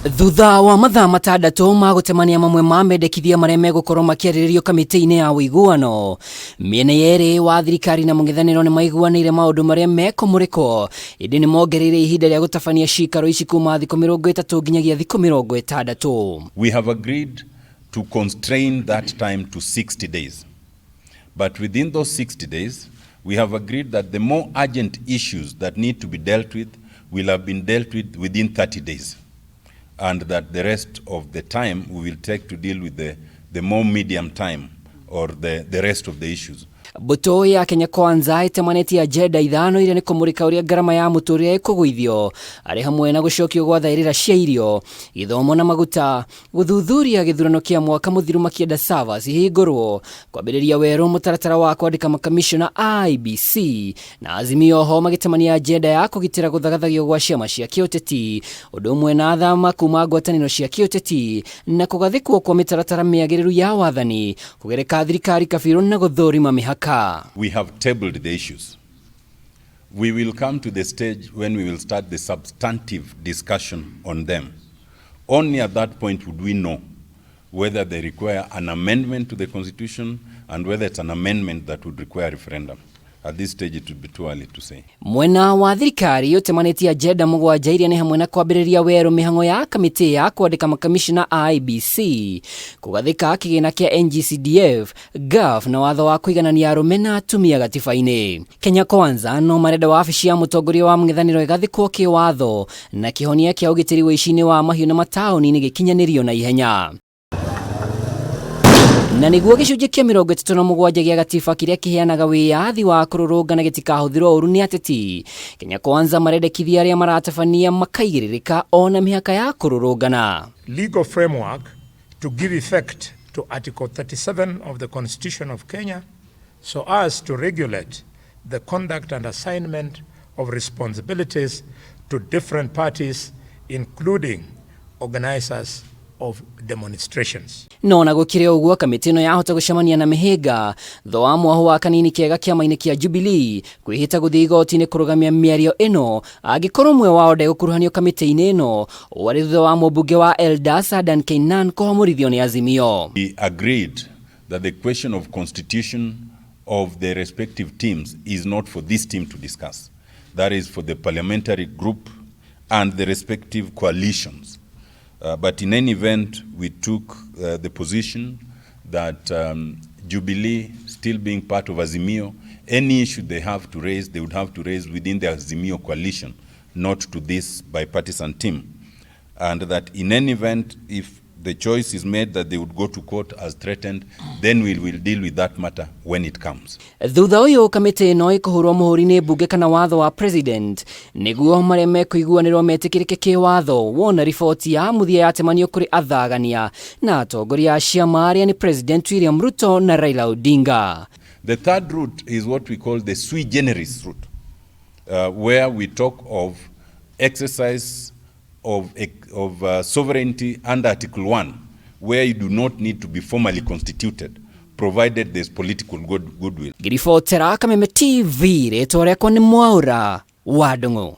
Thutha wa mathaa 6 ma gũtemania mamwe ma mendekithia marĩa megũkorwo makĩarĩrĩrio kamĩtĩ-inĩ ya ũiguano, mĩena yerĩ wa thirikari na mũng'ethanĩro nĩ maiguanĩire maũndũ marĩa mekũmũrĩkwo, ĩndĩ nĩ mongereire ihinda rĩa gũtabania cikaro ici kuma thikũ 30 nginyagia thikũ 60. We have agreed to constrain that time to 60 days. But within those 60 days, we have agreed that the more urgent issues that need to be dealt with will have been dealt with within 30 days, and that the rest of the time we will take to deal with the more medium time or the rest of the issues. Mbũtũ ya Kenya Kwanza ĩtemanĩtie agenda 5 iria nĩ kũmũrĩka ũrĩa ngarama ya mũtũrĩre ĩkũgũithio, arĩ hamwe na gũcokio gwa thaĩrĩra cia irio, gĩthomo na maguta, gũthuthuria gĩthurano kĩa mwaka mũthiru makĩenda servers ihingũrwo, kwambĩrĩria werũ mũtaratara wa kwandĩka makamishona a IEBC, na Azimio ho magĩtemania agenda ya kũgitĩra gũthagathagio gwa ciama cia kĩũteti, ũndũ ũmwe na thama kuma ngwatanĩro cia kĩũteti na kũgathĩkwo kwa mĩtaratara mĩagĩrĩru ya wathani, kũgereka thirikari kabirũ na gũthũrima mĩhaka. We have tabled the issues. We will come to the stage when we will start the substantive discussion on them. Only at that point would we know whether they require an amendment to the Constitution and whether it's an amendment that would require referendum. At this stage, it would be too early to say. Mwena wa thirikari ũtemanĩtie agenda 7 iria nĩ hamwe na kwambĩrĩria werũ mĩhang'o ya kamĩtĩ ya kwandĩka makamishna a IEBC, kũgathĩka kĩgĩna kĩa NGCDF, GAF na watho wa kũiganania arũme na atumia gatiba-inĩ. Kenya Kwanza no marenda wabici ya mũtongoria wa mũng'ethanĩro ĩgathĩkwo kĩwatho na kĩhonia kĩa ũgitĩri ũici-inĩ wa mahiũ na mataũni-inĩ gĩkinyanĩrio na ihenya. Na nĩguo gĩcunjĩ kĩa 37 gĩa gatiba kĩrĩa kĩheanaga wĩyathi wa kũrũrũngana gĩtikahũthĩrwo ũru nĩ ateti, Kenya Kwanza marendekithia arĩa maratabania makaigĩrĩrĩka ona mĩhaka ya kũrũrũngana. Legal framework to give effect to Article 37 of the Constitution of Kenya so as to regulate the conduct and assignment of responsibilities to different parties, including organizers of demonstrations. No na gũkĩrĩ ũguo, kamĩtĩ ĩno yahota gũcemania na mĩhĩnga thutha wa mwahu wa kanini kega kĩama-inĩ kĩa Jubilee kwĩhĩta gũthiĩ igoti-inĩ kũrũgamia mĩario ĩno angĩkorwo ũmwe wao ndegũkuruhanio kamĩtĩ-inĩ ĩno, warĩ thutha wa mũmbunge wa Eldas Adan Keynan kũhomorithio nĩ Azimio. We agreed that the question of constitution of the respective teams is not for this team to discuss. That is for the parliamentary group and the respective coalitions. But in any event, we took the position that Jubilee, still being part of Azimio, any issue they have to raise, they would have to raise within the Azimio coalition, not to this bipartisan team. And that in any event, if the choice is made that they would go to court as threatened, then we will deal with that matter when it comes. Thutha ũyũ kamĩtĩ ĩno ĩkũhũrwo mũhũri nĩ mbunge kana watho wa president nĩguo marĩa mekũiguanĩrwo metĩkĩrĩke kĩwatho, wona riboti ya mũthia yatemanio kũrĩ athagania na atongoria a ciama arĩa nĩ President William Ruto na Raila Odinga. The third route is what we call the sui generis route, where we talk of exercise of sovereignty under Article 1, where you do not need to be formally constituted, provided there's political goodwill. Ngĩribotera Kameme TV, rĩtwa rĩakwa nĩ Mwaũra wa Ndung'u.